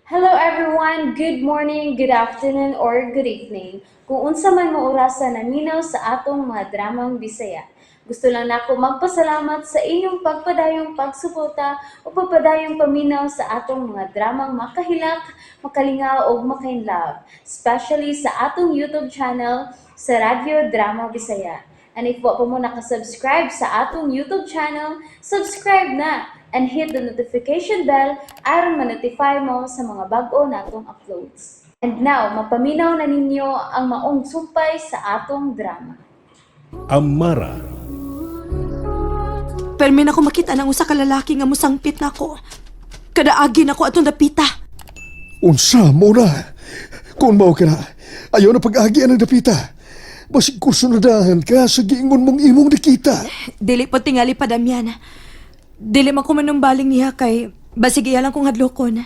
Hello everyone! Good morning, good afternoon, or good evening. Kung unsa man mo orasa naminaw sa atong mga dramang Bisaya. Gusto lang nako magpasalamat sa inyong pagpadayong pagsuporta o pagpadayong paminaw sa atong mga dramang makahilak, makalingaw ug makainlove, especially sa atong YouTube channel sa Radyo Drama Bisaya. And if wa pa mo nakasubscribe sa atong YouTube channel, subscribe na and hit the notification bell aron ma-notify mo sa mga bag-o natong uploads. And now, mapaminaw na ninyo ang maong sumpay sa atong drama. Amara. Permi na ko makita ng usa ka lalaki nga musangpit nako. Kadaagi nako atong dapita. Unsa mo na? Kung mao ka na, ayaw na pag-agi ang dapita. Basig kursunadahan ka sa giingon mong imong nakita. Dili po tingali pa Damian. Dili man ko manumbaling niya kay basig iya lang kong hadlokon.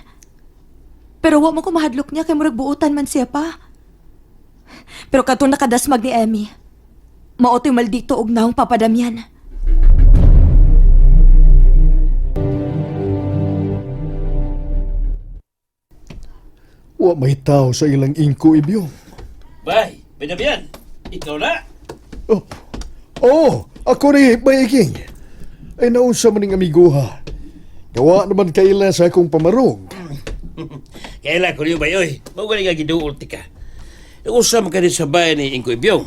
Pero wa mo ko mahadlok niya kay murag buutan man siya pa. Pero katong nakadasmag ni Emmy, mao to'y maldito og naong Papa Damian. Wa may tao sa ilang ingko ibyo. Bay, Benjamin, ikaw na. Oh, oh ako ni Bayiking. Ay naunsa man ning amigo ha. Gawa naman kaila sa akong pamarog. Kaila ko niyo bay, oy. Mao nga giduol ti ka. Usa man ka din sa bayan ni Ingko Ibyong.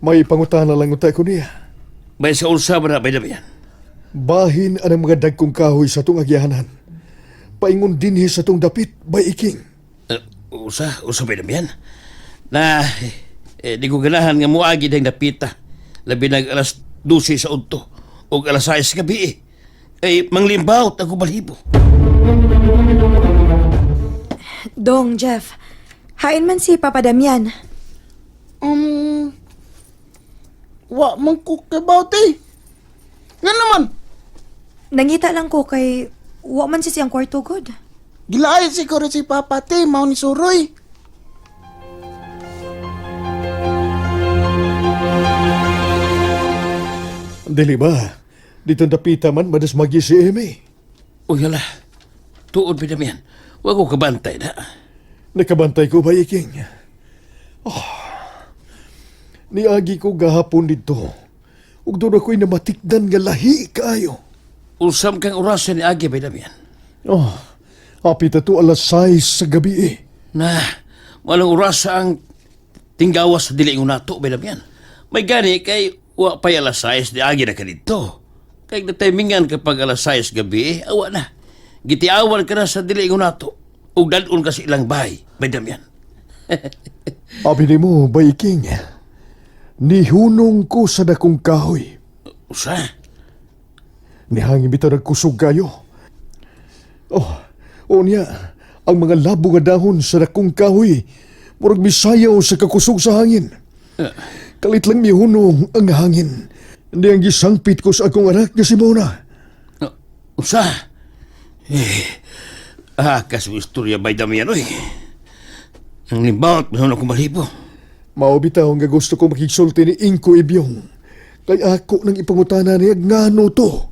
May pangutana lang unta ko niya. Bay sa unsa man na, Benjamin. Bahin ang mga dagkong kahoy sa tong agyahanan. Paingon dinhi sa tong dapit, Bayiking. Usa Benjamin. Na, di ko ganahan nga muagi dahil napita. Labi nag alas 12 sa udto o alas 6 sa gabi eh. Ay, manglimbaw, ako balibo. Dong, Jeff. Hain man si Papa Damian. Wa man ko about eh. Nga naman, Nangita lang ko kay wa man si siyang kwarto god. gilaay siguro si Papa te, mao ni Suroy. Dili ba? Dito dapita man madasmagi si Amy. Uy, hala. Tuod, Benjamin. Wa ko kabantay na. Nakabantay ko ba, Iking? Oh, niagi ko gahapon dito. Ug doon ako'y namatikdan nga lahi kaayo. Usam kang orasan ni Agi, Benjamin. Oh, apit na to alas 6 sa gabi eh. Na, walang oras ang tinggawas sa dili nato, Benjamin. May gani kay wa pa'y alas 6 di agi na ka dito. Kay natimingan kapag alas 6 gabi, awa na. Gitiawan ka na sa dili nato. Ug dadon ka sa ilang bahay, Benjamin. Abi ni mo, Iking. Nihunong ko sa dakong kahoy. Usa, Nihangin bitaw nagkusog kayo. Oh, unya, ang mga labo nga dahon sa dakong kahoy, murag misayaw sa kakusog sa hangin. Kalit lang mihunong ang hangin. Hindi ang gisangpit ko sa akong anak nga si Mona. Usa. Eh, kaso istorya bay Damian, oy. Ang limbawat, mahon ako malibo. Mao bitaw nga gusto ko makigsulti ni Ingko Ibyong. Kay ako nang ipangutana niya ngano to.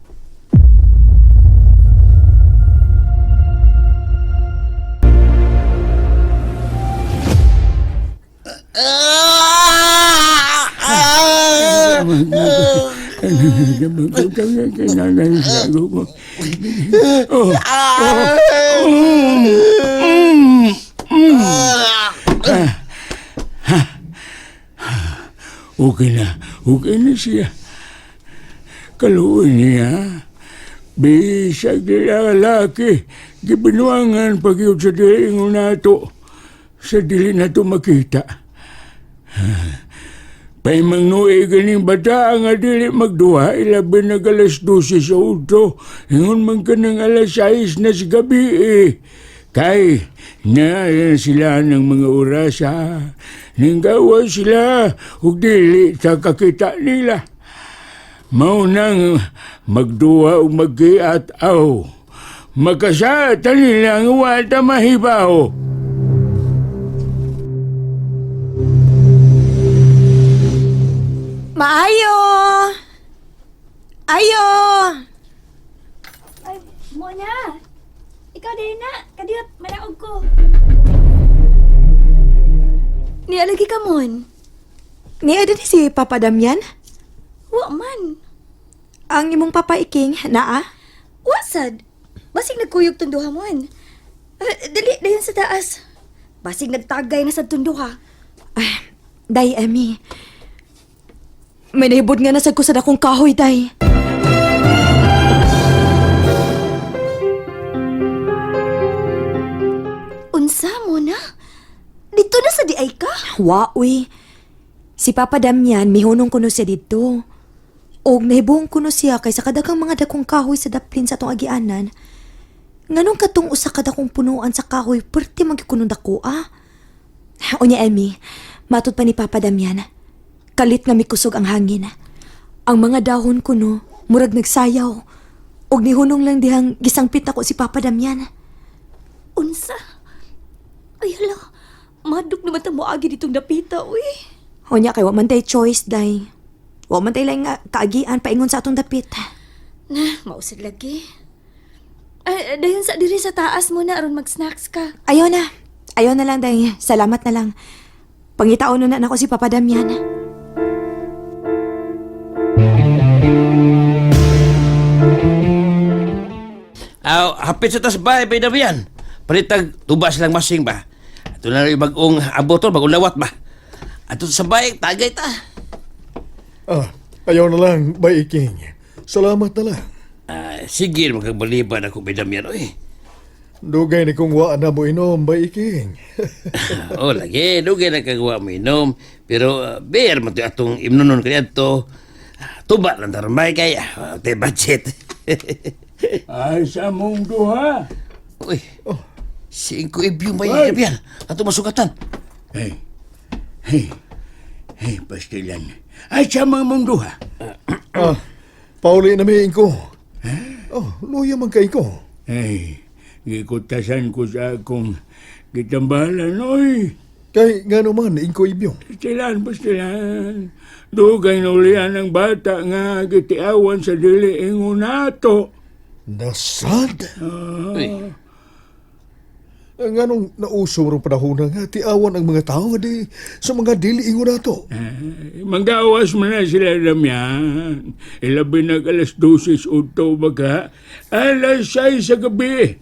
Okay na siya. Kaluoy niya. Bisag lalaki, gibinuangan pag yun sa dili nato. Sa dili nato makita. Paimangnuy ganing bata nga dili magduha, ilabi nag alas 12 sa udto. Ingon man ka ng alas 6 na sa gabi eh. Kay, na sila ng mga oras ha. Ninggawa sila, ug dili sa kakita nila. Mao nang magduha ug magkiat aw. Magkasata nila ang wata mahibaw. Maayo! Ayo! Ay, mo na. Ikaw din na. Kadiyot, manaog ko. Niya lagi ka mon. Niya din si Papa Damian? Wa man. Ang imong Papa Iking, naa? Wa sad. Basig nagkuyog tong duha mon. Dali, dayon sa taas. Basig nagtagay na sa tunduha. Ay, Day, Emmy. May nahibod nga nasag ko sa dakong kahoy, Day. Unsa mo na? Dito na sa diay ka? Wa, uy. Si Papa Damian, mihunong kuno siya dito. Og nahibong kuno siya kay sa kadaghang mga dakong kahoy sa daplin sa atong agianan. Nganong katong usa ka dakong punuan sa kahoy, perti man gyud kunong dako ah. Unya Emmy, matud pa ni Papa Damian. Kalit nga mikusog ang hangin. Ang mga dahon kuno, murag nagsayaw. Og nihunong lang dihang gisangpit ako si Papa Damian. Unsa? Ay hala. Madok naman ta moagi ditong dapita, uy. Unya kay wa man tay choice, day. Wa man tay laing nga kaagian paingon sa atong dapit. Na, mausad lagi. Ay, dayon sa diri sa taas mo na aron mag-snacks ka. Ayaw na. Ayaw na lang, day. Salamat na lang. Pangitaon na na ako si Papa Damian. Aw, hapit sa tas bay, bay Damian. Palitag tuba silang masing ba. Ato na rin bagong aboton, bagong lawat ba. Ato sa bay, tagay ta. Ah, ayaw na lang, Bay Iking. Salamat na lang. Ah, sige, magkagbaliban ako, bay Damian, oy. Dugay ni kong wa na mo inom, Bay Iking. Oh, lagi, dugay na kagawa mo inom. Pero, beer mo to atong imnonon kaniadto. Tuba lang tarambay kay, te budget. Ay, sa mong duha. Uy, oh. Singko ibyo may Damian. Ato masugatan. Hey, hey, hey, pastilan. Ay, sa mga mong duha. Ah, pauli na mi ko. Oh, luya man kay ko. Hey, gikutasan ko sa akong gitambalan, oy. Kay ngano man ingko ibyo. Pastilan, pastilan. Dugay na ulian ang bata nga gitiawan sa dili ingon nato. Nasad. Uy, Nganong nauso rong panahon na nga tiawan ang mga tao nga di sa mga dili ingon nato. Ay, manggawas man na sila Damian. Ilabi nag alas 12 udto baga, alas 6 sa gabi.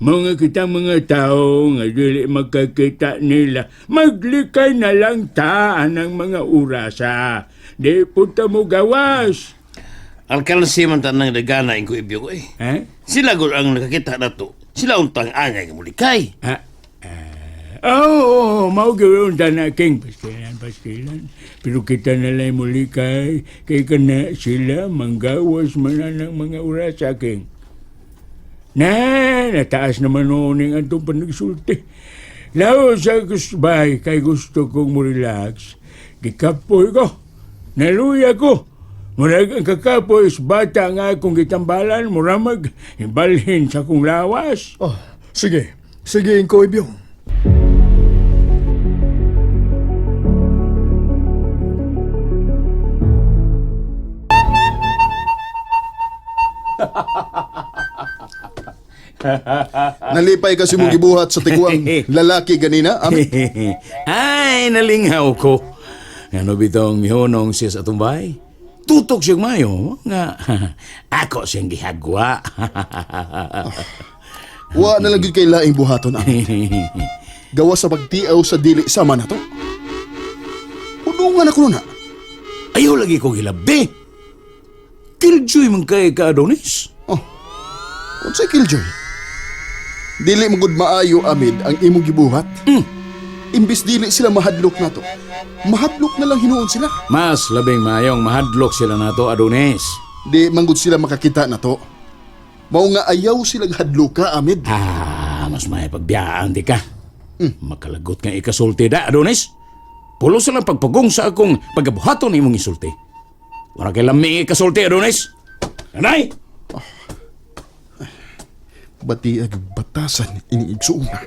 Mga kita mga tao nga dili magkakita nila, maglikay na lang ta ang mga orasa. Di punta mo gawas. alkalansi man tanang dagana ingko ibyo ko eh. Eh? Sila gud ang nakakita na to. Sila untang angay nga mulikay. Ah, Oo, oh, mao gyud na king pastilan, pastilan. Pero kita na lang muli kay kay kana sila manggawas man na ng mga orasa king. Na, nataas naman noon ang atong panagsulti. Lao sa gusbay kay gusto kong mo relax. Gikapoy ko. Naluya ko. Murag ang kakapoy is bata nga akong gitambalan, muramag ibalhin sa akong lawas. Ah, sige. Sige ingko ibyo. Nalipay kasi mong gibuhat sa tiguang lalaki ganina, Amit. Ay, nalinghaw ko. Ngano bitong mihonong siya sa atong bahay? Tutok siyang mayo nga ako siyang gihagwa. Wa na lang gyud kay laing buhaton, Amit. Gawa sa pagtiaw sa dili sama na to. Udungan ako na. Ayaw lagi ko gilabi. Killjoy man kay ka Adonis. Oh. Unsay killjoy? Dili mo gud maayo, Amid, ang imong gibuhat. Imbis dili sila mahadlok nato. Mahadlok na lang hinuon sila. Mas labing mayong mahadlok sila nato Adonis. Di manggod sila makakita nato. Mao nga ayaw silang hadloka, Amid. Ah, mas may pagbiyaan di ka. Makalagot nga ikasulti da, Adonis. Pulo sa lang pagpugong sa akong pagabuhaton imong isulti. Wala kay lami ikasulti, Adonis. Anay! Bati ag batasan iniigsuon na.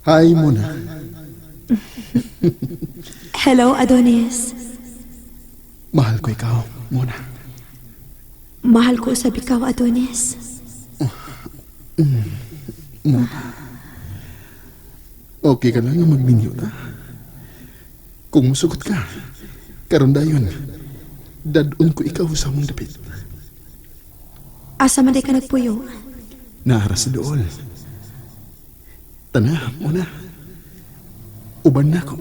Hi muna. Hello, Adonis. Mahal ko ikaw, Mona. Mahal ko usab ikaw, Adonis. Mona. Okay ka lang nga magminyo ta. Kung musugot ka, karon dayon, dadon ko ikaw sa among dapit. Asa man day ka nagpuyo? Naara sa dool. Tana, Mona. Uban na ko.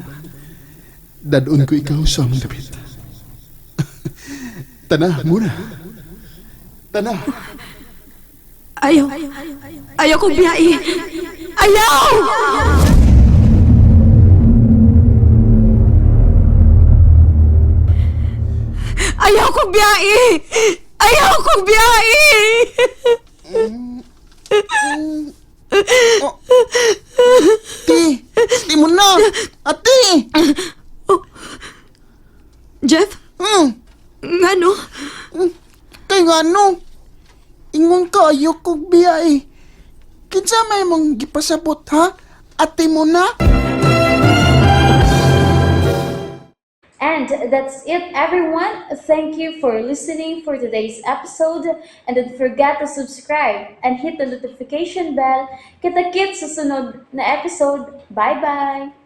Dadon ko ikaw sa among dapit. Tana, Mona. Tana. Ayaw. Ayaw kong biyai. Ayaw! Ayaw kong biyai! Ayaw kong biyai! Ti, ti mo na. Ate! Jeff? Ngano? Kay nga no. Ingon ka ayaw kog biya eh. Kinsa may mong gipasabot ha? Ate mo na? And that's it, everyone. Thank you for listening for today's episode. And don't forget to subscribe and hit the notification bell. Kita-kits sa sunod na episode. Bye-bye!